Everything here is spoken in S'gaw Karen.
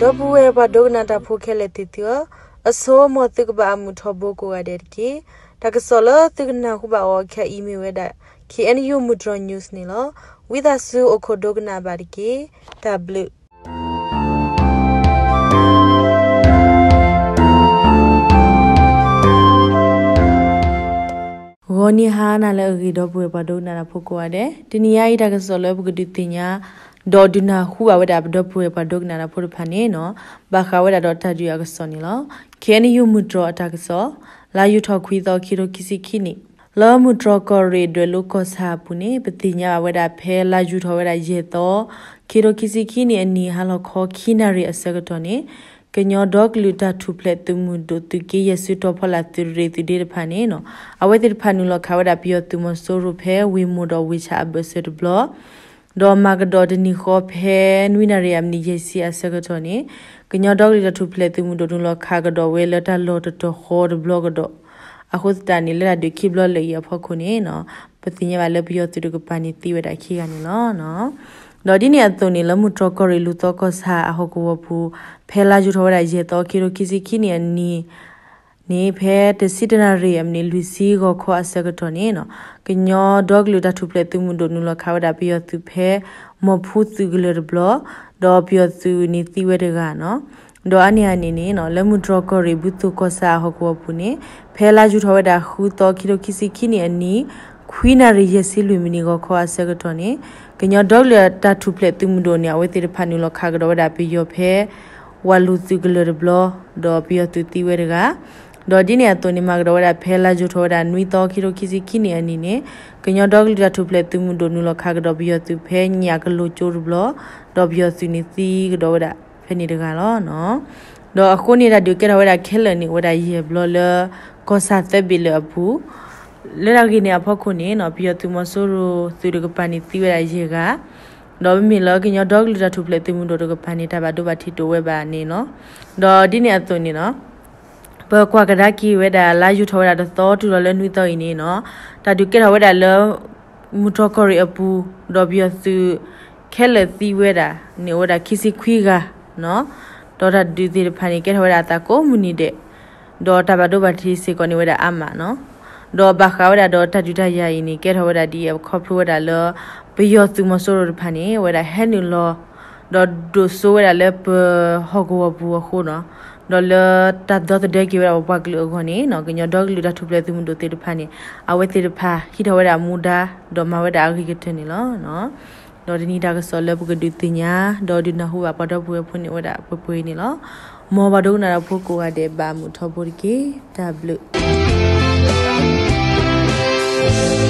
ဒီပုၢ်ဝဲၢ်ပှၤဒိကနၣ်တၢ်ဖိခဲလၢာ်သ့ၣ်သုဧၢ, အဆိ မ်သုကဘၣ်အမုာ်ထီဘိကိးဂၤဒဲးတက့ၢ်. တၢ်ကစီၣ်လၢသုကနၢ်ဟူဘၣ်အီၤခဲအံၤမ့ၢ်ဝဲဒၣ် K N U မုၢ်တြီၤ news န့ၣ်လီၤ. ဝံသးစူၤအိၣ်ခိးဒိကနၣ်ဘၣ်တက့ၢ်. တၢ်ဘျုး ဂီၤနံၤဟါနၤလၢအဂ့ၤ ဒီပုၢ်ဝဲၢ်ပှၤဒိကနၣ်တၢ်ဖိကိးဂၤဒဲး, တနံၤညါအံၤတၢ်ကစီၣ်လၢပကဒုးသ့ၣ်ညါ ဒီးဒုးနၢ်ဟူဘၣ်ဝဲဒၣ်ပဒီပုၢ်ဝဲၢ်ပှၤဒိကနၣ်တၢ်ဖိတဖၣ်န့ၣ်နီၤ, ဘၣ်ဃးဝဲဒၣ်ဒီးတၢ်ဒုးအကစီၣ်န့ၣ်လီၤ. K N U မုၢ်တြီၤအတၢ်ကစီၣ်, လါယူၤထီၣ်ခွံသီ ခံထိခံဆံခံနံၣ်, လၢမုၢ်တြီၤကီၢ်ရ့ၣ်ဒွဲၣ်လိၤကီၢ်ဆၣ်အပူၤန့ၣ် ပသ့ၣ်ညါဘၣ်ဝဲဒၣ်ဖဲလါယူၤထီၣ်ဝဲဒၣ်ယဲၢ်သီ ခံထိခံဆံခံနံၣ်အနံၤ ဟါလီၤခီခံနၣ်ရံၣ်အဆၢကတီၢ်န့ၣ် ကညီဒီကလုာ်တၢ်ထူၣ်ဖျဲးသုးမုၢ်ဒိၣ်သုးက့ယဲၢ်ဆံတီၤဖီလာ်သုးရ့ၣ်သုးဒ့တဖၣ်န့ၣ်နီၤ, အဝဲသ့ၣ်တဖၣ်နုာ်လီၤခးဝဲဒၣ်ပယီၤသုးမီၤစိရိၤဖဲဝ့ၢ်မိၢ်ဒီးဝ့ၢ်ဆၣ်အဘၢၣ်စၢၤတဘျီ ဒီးမၤကဒီးတနံၤဃီဖဲနွံနၣ်ရံၣ်အမံးနံးယဲၢ်ဆံအဆၢကတီၢ်န့ၣ် ကညီဒီကလုာ်တၢ်ထူၣ်ဖျဲးသုးမုၢ်ဒိၣ်နုာ်လီၤခးကဒီးဝဲလၢတၢ်လီၢ်တတီၤဃီတဘျီကဒီး, အဃိသတးန့ၣ် လၢတၢ်ဒုးခံဘျီလၢာ်အံၤအဖီခိၣ်န့ၣ်နီၤ, ပသ့ၣ်ညါဘၣ်လၢပယီၤသုးတကပၤန့ၣ်သံဝဲဒၣ်ခံဂၤန့ၣ်လီၤ. ဒီးဒ်န့ၣ်အသိးန့ၣ် လၢမုၢ်တြီၤကီၢ်ရ့ၣ်လူၤသီကီၢ်ဆၣ်အဟီၣ်ကဝီၤပူၤ ဖဲလါယူၤထီၣ်ဝဲဒၣ်ယဲၢ်သီ ခံထိခံဆံခံနံၣ်အနံၤ န့ၣ် ဖဲတဆံတၢနၣ်ရံၣ်အမံးနံးလွံၢ်ဆံဂီၤခီအဆၢကတီၢ်န့ၣ်နီၤ, ကညီဒီကလုာ်တၢ်ထူၣ်ဖျဲးသုးမုၢ်ဒိၣ်နုာ်လီၤခးဝဲဒၣ်ပယီၤသုးဖဲ မီၢ်ဖူသုးကလၢၤတဘျီ, ဒီးပယီၤသုးန့ၣ်သံဝဲတဂၤနီၤ. ဒီးအါန့ၢ်အန့ၣ်န့ၣ်နီၤ, လၢမုၢ်တြီၤကီၢ်ရ့ၣ်ဘူၣ်သိၣ်ကီၢ်ဆၣ်အဟီၣ်ကဝီၤပူၤန့ၣ် ဖဲလါယူၤထီၣ်ဝဲဒၣ်ဃုသီ ခံထိခံဆံခံနံၣ်အနံၤ ခွံနၣ်ရံၣ်ယဲၢ်ဆံလွံၢ်မံးနံးဂီၤခီအဆၢကတီၢ်န့ၣ် ကညီဒီကလုာ်တၢ်ထူၣ်ဖျဲးသုးမုၢ်ဒိၣ်န့ၣ် အဝဲသ့ၣ်တဖၣ်နုာ်လီၤခးကဒီးဝဲဒၣ်ပယီၤဖဲ ဝၤလူၤသုးကလၢၤတဘျီ, ဒီးပယီၤသုးသံဝဲတဂၤ, ဒီးဒ်န့ၣ်အသိးန့ၣ် မၤကဒီးဝဲဒၣ်ဖဲလါယူၤထီၣ်ဝဲဒၣ်နွံသီ ခံထိခံဆံခံနံၣ်အနံၤန့ၣ် ကညီဒီကလုာ်တၢ်ထူၣ်ဖျဲးသုးမုၢ်ဒိၣ်နုာ်လီၤခးကဒီးပယီၤသုးဖဲညၣ်ကလိၤကၠိတဘျီ, ဒီးပယီၤသုးန့ၣ်သံကဒီးဝဲဒၣ်ဖဲန့ၣ်တဂၤလီၤ. ဒီးအဃိန့ၣ် တၢ်ဒုးကဲထီၣ်ဝဲဒၣ်ခဲလၢာ်န့ၣ် အိၣ်ဝဲဒၣ်ယဲၢ်ဘျီလၢ ကီၢ်ဆၣ်သၢဘ့ၣ်လၢအပူၤ, လၢတၢ်ဂ့ၢ်န့ၣ်အဖီခိၣ်န့ၣ်နီၤ, ပယီၤသုးမီၤစိရိၤသုးတကပၤန့ၣ်သံဝဲဒၣ်ယဲၢ်ဂၤ, ဒီးမ့မ့ၢ်လၢကညီဒီကလုာ်တၢ်ထူၣ်ဖျဲးသုးမုၢ်ဒိၣ်တကပၤန့ၣ် တၢ်ဘၣ်ဒိဘၣ်ထံးတအိၣ်ဝဲဘၣ်န့ၣ်လီၤ. ဒီးဒ်န့ၣ်အသိးန့ၣ်နီၤ, ပကွၢ်ကဒါက့ၤဝဲဒၣ်လါယူၤထီၣ်ဝဲဒၣ်တသီတုၤလီၤလၢနွံသီအံၤန့ၣ်နီၤ, တၢ်ဒုးကဲထီၣ်ဝဲဒၣ်လၢ မုၢ်တြီၤကီၢ်ရ့ၣ်အပူၤ, ဒီးပယီၤသုးခဲလၢာ်သံဝဲဒၣ်န့ၣ် အိၣ်ဝဲဒၣ်ခံဆံခွံဂၤနီၤ, ဒီးတၢ်ဒုးသ့ၣ်တဖၣ်န့ၣ် ကဲထီၣ်ဝဲဒၣ်အသးကိးမုၢ်နံၤဒဲး, ဒီးတၢ်ဘၣ်ဒိဘၣ်ထံးစ့ၢ်ကီးန့ၣ်ဝဲဒၣ်အါမးနီၤ, ဒီးဘၣ်ဃးဝဲဒၣ်ဒီးတၢ်ဒုးတၢ်ယၤအံၤန့ၣ် ကဲထီၣ်ဝဲဒၣ်ဒ်အံၤ ခီဖျိဝဲဒၣ်လၢ ပယီၤသုးမီၤစိရိၤတဖၣ်န့ၣ် အဝဲဒၣ်ဟဲနုာ်လီၤ ဒီးဒိၣ်စိဝဲဒၣ်လၢပဟီၣ်ကဝီၤပူၤအဃိနီၤ, ဒီးလၢတၢ်ဒီသဒၢက့ၤဝဲဒၣ်ပပှၤကလုာ်အဂီၢ်န့ၣ်နီၤ, ကညီဒီကလုာ်တၢ်ထူၣ်ဖျဲးသုးမုၢ်ဒိၣ်သ့ၣ်တဖၣ်န့ၣ် အဝဲသ့ၣ်တဖၣ်ဟံးထီၣ်ဝဲဒၣ်မူဒါ ဒီးမၤဝဲဒၣ်အဂ့ၤကတၢၢ်န့ၣ်လီၤ. ဒီးတနံၤတၢ်ကစီၣ်လၢပကဒုးသ့ၣ်ညါ ဒီးဒုးနၢ်ဟူဘၣ်ပှၤဒီပုၢ်ဝဲၢ်ဖိန့ၣ် အိၣ်ဝဲဒၣ်ပှဲၤပှဲၤအံၤန့ၣ်လီၤ. မ်ပှၤဒိကနၣ်တၢ်ဖိကိးဂၤဒဲး ဘၣ်မုာ်ထီဘိတက့ၢ်. တၢ်ဘျုး